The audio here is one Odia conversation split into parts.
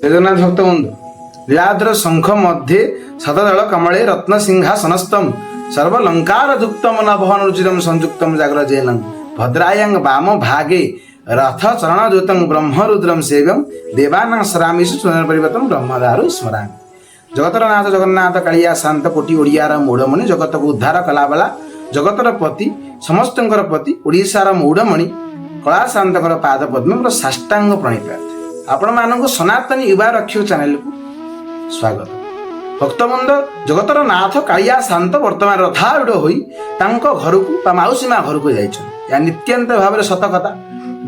ଜଗନ୍ନାଥ ଭକ୍ତବନ୍ଧୁ, ନୀଳାଦ୍ର ଶଙ୍ଖ ମଧ୍ୟେ ଶତଦଳ କମଳେ ରତ୍ନ ସିଂହାସନସ୍ତମ ସର୍ବଲଙ୍କାର ଯୁକ୍ତମ ନଭନ ରୁଚିରମ ସଂଯୁକ୍ତମ ଜାଗ୍ର ଜୈନಂ ଭଦ୍ରାୟଂ ବାମ ଭାଗେ ରଥ ଚରଣ ଯୁତଂ ବ୍ରହ୍ମରୁଦ୍ରମ ସେବ୍ୟಂ ଦେବାନାଂ ସରାମିଷୁ ପରିବର୍ତ୍ତମ ବ୍ରହ୍ମଦାରୁ ସ୍ମରାମି। ଜଗତର ନାଥ ଜଗନ୍ନାଥ କାଳିଆ ଶାନ୍ତ, କୋଟି ଓଡ଼ିଆର ମୌଡ଼ମଣି, ଜଗତକୁ ଉଦ୍ଧାର କଲାବାଲା, ଜଗତର ପତି, ସମସ୍ତଙ୍କର ପତି, ଓଡ଼ିଶାର ମୌଡ଼ମଣି କଳା ଶାନ୍ତଙ୍କର ପାଦ ପଦ୍ମ ମୋର ସାଷ୍ଟାଙ୍ଗ ପ୍ରଣିପାତ। ଆପଣମାନଙ୍କୁ ସନାତନୀ ୟୁବା ରକ୍ଷକ ଚ୍ୟାନେଲକୁ ସ୍ୱାଗତ। ଭକ୍ତବୃନ୍ଦ, ଜଗତର ନାଥ କାଳିଆ ଶାନ୍ତ ବର୍ତ୍ତମାନ ରଥାରୂଢ଼ ହୋଇ ତାଙ୍କ ଘରକୁ ବା ମାଉସୀ ମା ଘରକୁ ଯାଇଛନ୍ତି। ଏହା ନିତ୍ୟାନ୍ତ ଭାବରେ ସତ କଥା,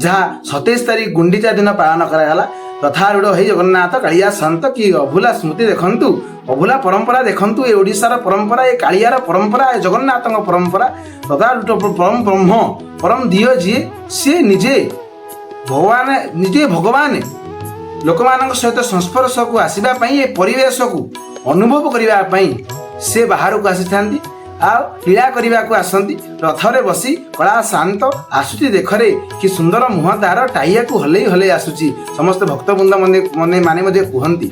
ଯାହା 27 ତାରିଖ ଗୁଣ୍ଡିଚା ଦିନ ପାଳନ କରାଗଲା। ରଥାରୂଢ଼ ହୋଇ ଜଗନ୍ନାଥ କାଳିଆ ଶାନ୍ତ, କି ଅଭୁଲା ସ୍ମୃତି ଦେଖନ୍ତୁ, ଅଭୁଲା ପରମ୍ପରା ଦେଖନ୍ତୁ। ଏ ଓଡ଼ିଶାର ପରମ୍ପରା, ଏ କାଳିଆର ପରମ୍ପରା, ଏ ଜଗନ୍ନାଥଙ୍କ ପରମ୍ପରା। ରଥାରୂଢ଼ ପରମ ବ୍ରହ୍ମ, ପରମ ଦିଅ ଯିଏ, ସିଏ ନିଜେ ଭଗବାନ, ନିଜେ ଭଗବାନ ଲୋକମାନଙ୍କ ସହିତ ସଂସ୍ପର୍ଶକୁ ଆସିବା ପାଇଁ, ଏ ପରିବେଶକୁ ଅନୁଭବ କରିବା ପାଇଁ ସେ ବାହାରକୁ ଆସିଥାନ୍ତି ଆଉ ଲୀଳା କରିବାକୁ ଆସନ୍ତି। ରଥରେ ବସି କଳା ଶାନ୍ତ ଆସୁଛି, ଦେଖରେ କି ସୁନ୍ଦର ମୁହଁ ତାର, ଟାହିଆକୁ ହଲେଇ ହଲେଇ ଆସୁଛି। ସମସ୍ତେ ଭକ୍ତବୃନ୍ଦ ମନେ ମନେ ମାନେ ମଧ୍ୟ କୁହନ୍ତି।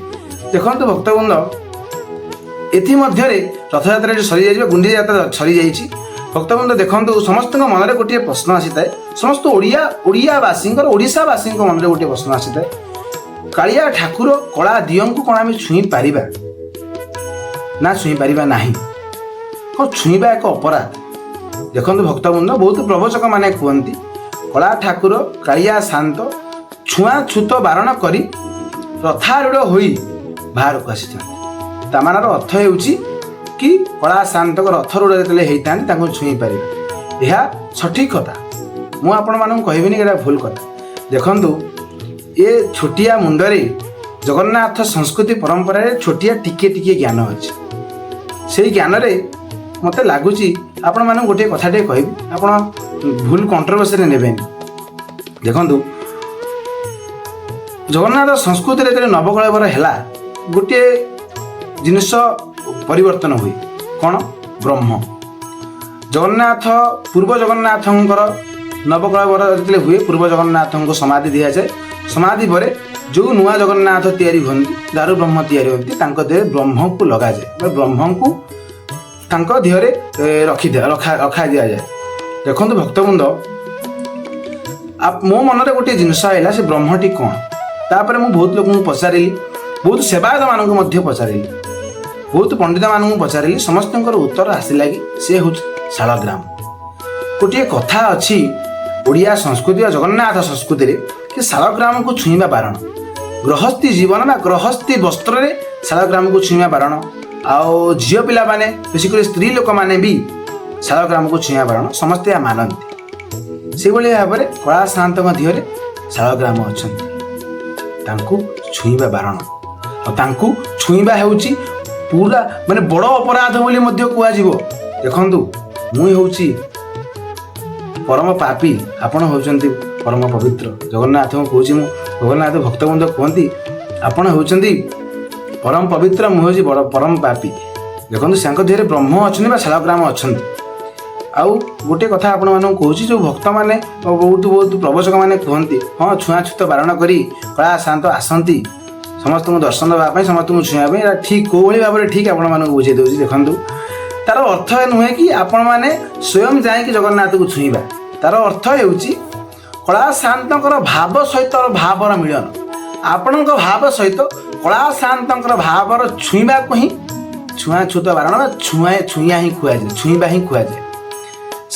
ଦେଖନ୍ତୁ ଭକ୍ତବୃନ୍ଦ, ଏଥିମଧ୍ୟରେ ରଥଯାତ୍ରା ଏଠି ସରିଯାଇଛି ବା ଗୁଣ୍ଡିଚା ଯାତ୍ରା ସରିଯାଇଛି। ଭକ୍ତବୃନ୍ଦ ଦେଖନ୍ତୁ, ସମସ୍ତଙ୍କ ମନରେ ଗୋଟିଏ ପ୍ରଶ୍ନ ଆସିଥାଏ। ସମସ୍ତ ଓଡ଼ିଆବାସୀଙ୍କର, ଓଡ଼ିଶାବାସୀଙ୍କ ମନରେ ଗୋଟିଏ ପ୍ରଶ୍ନ ଆସିଥାଏ, କାଳିଆ ଠାକୁର କଳା ଦିଅଙ୍କୁ କ'ଣ ଆମେ ଛୁଇଁ ପାରିବା ନା ଛୁଇଁ ପାରିବା ନାହିଁ? କ'ଣ ଛୁଇଁବା ଏକ ଅପରାଧ? ଦେଖନ୍ତୁ ଭକ୍ତବୃନ୍ଦ, ବହୁତ ପ୍ରବଚକ ମାନେ କୁହନ୍ତି, କଳା ଠାକୁର କାଳିଆ ଶାନ୍ତ ଛୁଆଁ ଛୁତ ବାରଣ କରି ରଥାରୂଢ଼ ହୋଇ ବାହାରକୁ ଆସିଥାନ୍ତି। ତାମାନର ଅର୍ଥ ହେଉଛି କି କଳା ଶାନ୍ତଙ୍କ ରଥରୂଢ଼ ଯେତେବେଳେ ହେଇଥାନ୍ତି, ତାଙ୍କୁ ଛୁଇଁ ପାରିବେ। ଏହା ସଠିକ କଥା। ମୁଁ ଆପଣମାନଙ୍କୁ କହିବିନି କି ଏଇଟା ଭୁଲ କଥା। ଦେଖନ୍ତୁ, ଏ ଛୋଟିଆ ମୁଣ୍ଡରେ ଜଗନ୍ନାଥ ସଂସ୍କୃତି ପରମ୍ପରାରେ ଛୋଟିଆ ଟିକିଏ ଟିକିଏ ଜ୍ଞାନ ଅଛି। ସେଇ ଜ୍ଞାନରେ ମୋତେ ଲାଗୁଛି ଆପଣମାନଙ୍କୁ ଗୋଟିଏ କଥାଟିଏ କହିବି, ଆପଣ ଭୁଲ କଣ୍ଟ୍ରୋଭର୍ସିରେ ନେବେନି। ଦେଖନ୍ତୁ, ଜଗନ୍ନାଥ ସଂସ୍କୃତିରେ ଯେତେବେଳେ ନବକଳେବର ହେଲା, ଗୋଟିଏ ଜିନିଷ ପରିବର୍ତ୍ତନ ହୁଏ। କ'ଣ? ବ୍ରହ୍ମ। ଜଗନ୍ନାଥ, ପୂର୍ବ ଜଗନ୍ନାଥଙ୍କର ନବକଳେବର ଯେତେବେଳେ ହୁଏ, ପୂର୍ବ ଜଗନ୍ନାଥଙ୍କୁ ସମାଧି ଦିଆଯାଏ। ସମାଧି ପରେ ଯେଉଁ ନୂଆ ଜଗନ୍ନାଥ ତିଆରି ହୁଅନ୍ତି, ଦାରୁ ବ୍ରହ୍ମ ତିଆରି ହୁଅନ୍ତି, ତାଙ୍କ ଦେହରେ ବ୍ରହ୍ମକୁ ଲଗାଯାଏ ବା ବ୍ରହ୍ମଙ୍କୁ ତାଙ୍କ ଦେହରେ ରଖି ରଖା ରଖା ଦିଆଯାଏ। ଦେଖନ୍ତୁ ଭକ୍ତବୃନ୍ଦ, ମୋ ମନରେ ଗୋଟିଏ ଜିନିଷ ଆଇଲା, ସେ ବ୍ରହ୍ମଟି କ'ଣ? ତାପରେ ମୁଁ ବହୁତ ଲୋକଙ୍କୁ ପଚାରିଲି, ବହୁତ ସେବାୟତମାନଙ୍କୁ ମଧ୍ୟ ପଚାରିଲି, ବହୁତ ପଣ୍ଡିତମାନଙ୍କୁ ପଚାରିଲି। ସମସ୍ତଙ୍କର ଉତ୍ତର ଆସିଲା କି ସେ ହେଉଛି ଶାଳଗ୍ରାମ। ଗୋଟିଏ କଥା ଅଛି ଓଡ଼ିଆ ସଂସ୍କୃତି ବା ଜଗନ୍ନାଥ ସଂସ୍କୃତିରେ କି ଶାଳଗ୍ରାମକୁ ଛୁଇଁବା ବାରଣ। ଗୃହସ୍ଥୀ ଜୀବନ ବା ଗୃହସ୍ଥୀ ବସ୍ତ୍ରରେ ଶାଳଗ୍ରାମକୁ ଛୁଇଁବା ବାରଣ। ଆଉ ଝିଅ ପିଲାମାନେ, ବେଶୀ କରି ସ୍ତ୍ରୀ ଲୋକମାନେ ବି ଶାଳଗ୍ରାମକୁ ଛୁଇଁବା ବାରଣ। ସମସ୍ତେ ଏହା ମାନନ୍ତି। ସେଇଭଳି ଭାବରେ କଳା ସାନ୍ତଙ୍କ ଦେହରେ ଶାଳଗ୍ରାମ ଅଛନ୍ତି, ତାଙ୍କୁ ଛୁଇଁବା ବାରଣ। ଆଉ ତାଙ୍କୁ ଛୁଇଁବା ହେଉଛି ପୁରା ମାନେ ବଡ଼ ଅପରାଧ ବୋଲି ମଧ୍ୟ କୁହାଯିବ। ଦେଖନ୍ତୁ, ମୁଁ ହେଉଛି ପରମ ପାପୀ, ଆପଣ ହେଉଛନ୍ତି ପରମ ପବିତ୍ର। ଜଗନ୍ନାଥଙ୍କୁ କହୁଛି ମୁଁ, ଜଗନ୍ନାଥ ଭକ୍ତବୃନ୍ଦ କୁହନ୍ତି, ଆପଣ ହେଉଛନ୍ତି ପରମ ପବିତ୍ର, ମୁଁ ହେଉଛି ବଡ଼ ପରମ ପାପୀ। ଦେଖନ୍ତୁ, ତାଙ୍କ ଦେହରେ ବ୍ରହ୍ମ ଅଛନ୍ତି ବା ଶାଳଗ୍ରାମ ଅଛନ୍ତି। ଆଉ ଗୋଟିଏ କଥା ଆପଣମାନଙ୍କୁ କହୁଛି, ଯେଉଁ ଭକ୍ତମାନେ, ବହୁତ ବହୁତ ପ୍ରବଚକମାନେ କୁହନ୍ତି, ହଁ, ଛୁଆଁ ଛୁତ ବାରଣ କରି କଳା ଶାନ୍ତ ଆସନ୍ତି ସମସ୍ତଙ୍କୁ ଦର୍ଶନ ଦେବା ପାଇଁ, ସମସ୍ତଙ୍କୁ ଛୁଇଁବା ପାଇଁ, ଏଇଟା ଠିକ୍ କେଉଁଭଳି ଭାବରେ ଠିକ୍, ଆପଣମାନଙ୍କୁ ବୁଝେଇ ଦେଉଛି। ଦେଖନ୍ତୁ, ତାର ଅର୍ଥ ନୁହେଁ କି ଆପଣମାନେ ସ୍ୱୟଂ ଯାଇକି ଜଗନ୍ନାଥକୁ ଛୁଇଁବା। ତାର ଅର୍ଥ ହେଉଛି କଳା ଶାନ୍ତଙ୍କର ଭାବ ସହିତ ଭାବର ମିଳନ। ଆପଣଙ୍କ ଭାବ ସହିତ କଳା ଶାନ୍ତଙ୍କର ଭାବର ଛୁଇଁବାକୁ ହିଁ ଛୁଆଁ ଛୁତ ବାରଣ ବା ଛୁଇଁଆ ହିଁ କୁହାଯାଏ, ଛୁଇଁବା ହିଁ କୁହାଯାଏ।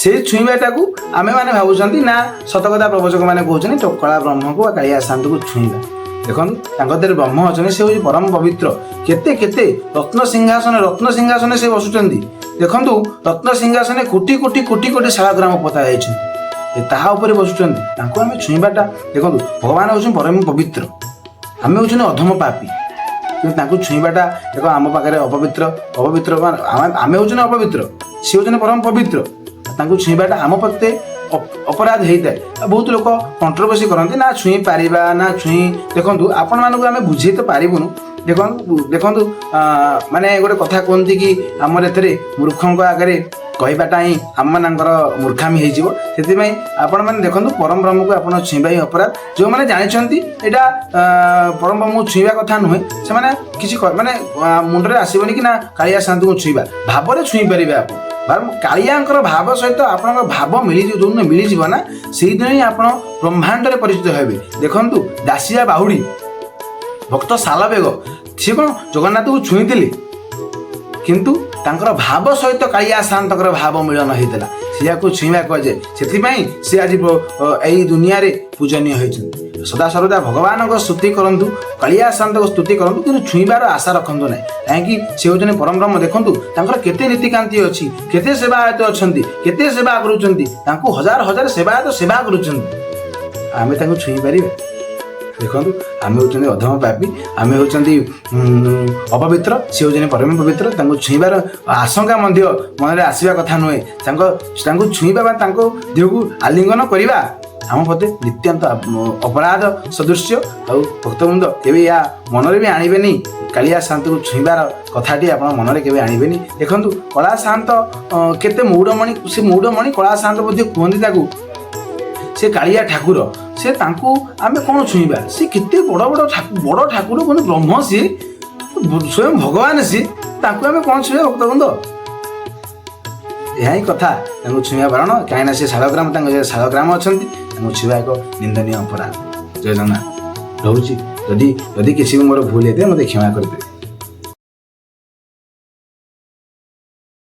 ସେଇ ଛୁଇଁବାଟାକୁ ଆମେମାନେ ଭାବୁଛନ୍ତି ନା ସତକଥା ପ୍ରବଚକମାନେ କହୁଛନ୍ତି ତ କଳା ବ୍ରହ୍ମକୁ ବା କାଳିଆ ଶାନ୍ତକୁ ଛୁଇଁବା। ଦେଖନ୍ତୁ, ତାଙ୍କ ଦେହରେ ବ୍ରହ୍ମ ଅଛନ୍ତି, ସେ ହେଉଛି ପରମ ପବିତ୍ର। କେତେ କେତେ ରତ୍ନ ସିଂହାସନରେ ସେ ବସୁଛନ୍ତି। ଦେଖନ୍ତୁ, ରତ୍ନ ସିଂହାସନରେ କୋଟି କୋଟି କୋଟି କୋଟି ଶାଳଗ୍ରାମ ପୋତା ଯାଇଛନ୍ତି, ଏ ତାହା ଉପରେ ବସୁଛନ୍ତି। ତାଙ୍କୁ ଆମେ ଛୁଇଁବାଟା, ଦେଖନ୍ତୁ, ଭଗବାନ ହେଉଛନ୍ତି ପରମ ପବିତ୍ର, ଆମେ ହେଉଛନ୍ତି ଅଧମ ପାପୀ। କିନ୍ତୁ ତାଙ୍କୁ ଛୁଇଁବାଟା ଏକ ଆମ ପାଖରେ ଅପବିତ୍ର। ଅପବିତ୍ର ଆମେ ହେଉଛନ୍ତି ଅପବିତ୍ର, ସେ ହେଉଛନ୍ତି ପରମ ପବିତ୍ର। ତାଙ୍କୁ ଛୁଇଁବାଟା ଆମ ପ୍ରତି ଅପରାଧ ହେଇଥାଏ। ଆଉ ବହୁତ ଲୋକ କଣ୍ଟ୍ରୋଭର୍ସି କରନ୍ତି, ନା ଛୁଇଁ ପାରିବା ନା ଛୁଇଁ। ଦେଖନ୍ତୁ, ଆପଣମାନଙ୍କୁ ଆମେ ବୁଝେଇ ତ ପାରିବୁନୁ। ଦେଖନ୍ତୁ, ଦେଖନ୍ତୁ, ମାନେ ଗୋଟେ କଥା କୁହନ୍ତି କି ଆମର ଏଥିରେ ମୂର୍ଖଙ୍କ ଆଗରେ କହିବାଟା ହିଁ ଆମମାନଙ୍କର ମୂର୍ଖାମି ହେଇଯିବ। ସେଥିପାଇଁ ଆପଣମାନେ ଦେଖନ୍ତୁ, ପରମ ବ୍ରହ୍ମକୁ ଆପଣ ଛୁଇଁବା ହିଁ ଅପରାଧ। ଯେଉଁମାନେ ଜାଣିଛନ୍ତି ଏଇଟା ପରମ ବ୍ରହ୍ମକୁ ଛୁଇଁବା କଥା ନୁହେଁ, ସେମାନେ କିଛି ମାନେ ମୁଣ୍ଡରେ ଆସିବନି କି ନା କାଳିଆ ସାଆନ୍ତଙ୍କୁ ଛୁଇଁବା ଭାବରେ ଛୁଇଁ ପାରିବେ ଆପଣ। କାଳିଆଙ୍କର ଭାବ ସହିତ ଆପଣଙ୍କ ଭାବ ମିଳିଯିବ, ଯେଉଁଦିନ ମିଳିଯିବ ନା, ସେଇଦିନ ହିଁ ଆପଣ ବ୍ରହ୍ମାଣ୍ଡରେ ପରିଚିତ ହେବେ। ଦେଖନ୍ତୁ, ଦାସିଆ ବାହୁଡ଼ି ଭକ୍ତ ସାଲବେଗ, ସିଏ କ'ଣ ଜଗନ୍ନାଥକୁ ଛୁଇଁଥିଲେ? କିନ୍ତୁ ତାଙ୍କର ଭାବ ସହିତ କାଳିଆ ସାଆନ୍ତଙ୍କର ଭାବ ମିଳନ ହେଇଥିଲା। ସେଇଆକୁ ଛୁଇଁବା କୁହାଯାଏ। ସେଥିପାଇଁ ସେ ଆଜି ଏଇ ଦୁନିଆରେ ପୂଜନୀୟ ହେଇଛନ୍ତି। ସଦାସର୍ବଦା ଭଗବାନଙ୍କ ସ୍ତୁତି କରନ୍ତୁ, କାଳିଆ ସାଆନ୍ତଙ୍କ ସ୍ତୁତି କରନ୍ତୁ, କିନ୍ତୁ ଛୁଇଁବାର ଆଶା ରଖନ୍ତୁ ନାହିଁ। କାହିଁକି ସେ ହେଉଛନ୍ତି ପରମ ବ୍ରହ୍ମ। ଦେଖନ୍ତୁ, ତାଙ୍କର କେତେ ନୀତିକାନ୍ତି ଅଛି, କେତେ ସେବାୟତ ଅଛନ୍ତି, କେତେ ସେବା କରୁଛନ୍ତି ତାଙ୍କୁ, ହଜାର ହଜାର ସେବାୟତ ସେବା କରୁଛନ୍ତି। ଆମେ ତାଙ୍କୁ ଛୁଇଁ ପାରିବା? ଦେଖନ୍ତୁ, ଆମେ ହେଉଛନ୍ତି ଅଧମ ପାପୀ, ଆମେ ହେଉଛନ୍ତି ଅପବିତ୍ର, ସେ ହେଉଛନ୍ତି ପରମ ପବିତ୍ର। ତାଙ୍କୁ ଛୁଇଁବାର ଆଶଙ୍କା ମଧ୍ୟ ମନରେ ଆସିବା କଥା ନୁହେଁ। ତାଙ୍କୁ ଛୁଇଁବା ବା ତାଙ୍କ ଦେହକୁ ଆଲିଙ୍ଗନ କରିବା ଆମ ପ୍ରତି ନିତ୍ୟାନ୍ତ ଅପରାଧ ସଦୃଶ୍ୟ। ଆଉ ଭକ୍ତବୃନ୍ଦ, କେବେ ୟା ମନରେ ବି ଆଣିବେନି। କାଳିଆ ସାଆନ୍ତକୁ ଛୁଇଁବାର କଥାଟି ଆପଣ ମନରେ କେବେ ଆଣିବେନି। ଦେଖନ୍ତୁ, କଳା ସାଆନ୍ତ କେତେ ମଉଡ଼ମଣି। ସେ ମଉଡ଼ମଣି କଳା ସାଆନ୍ତ ମଧ୍ୟ କୁହନ୍ତି ତାକୁ। ସେ କାଳିଆ ଠାକୁର ସେ, ତାଙ୍କୁ ଆମେ କ'ଣ ଛୁଇଁବା? ସେ କେତେ ବଡ଼ ବଡ଼ ବଡ଼ ଠାକୁର, ମାନେ ବ୍ରହ୍ମ ସିଏ, ସ୍ୱୟଂ ଭଗବାନ ସିଏ, ତାଙ୍କୁ ଆମେ କ'ଣ ଛୁଇଁବା? ଭକ୍ତବୃନ୍ଦ, ଏହା ହିଁ କଥା। ତାଙ୍କୁ ଛୁଇଁବା ବାରଣ, କାହିଁକିନା ସେ ଶାଳଗ୍ରାମ, ତାଙ୍କ ସେ ଶାଳଗ୍ରାମ ଅଛନ୍ତି, ତାଙ୍କୁ ଛୁଇଁବା ଏକ ନିନ୍ଦନୀୟ ଅପରାଧ। ଜୟ ଜଗନ୍ନାଥ। ରହୁଛି। ଯଦି ଯଦି କିଛି ବି ମୋର ଭୁଲ ହେଇଥାଏ, ମୋତେ କ୍ଷମା କରିଦେବେ।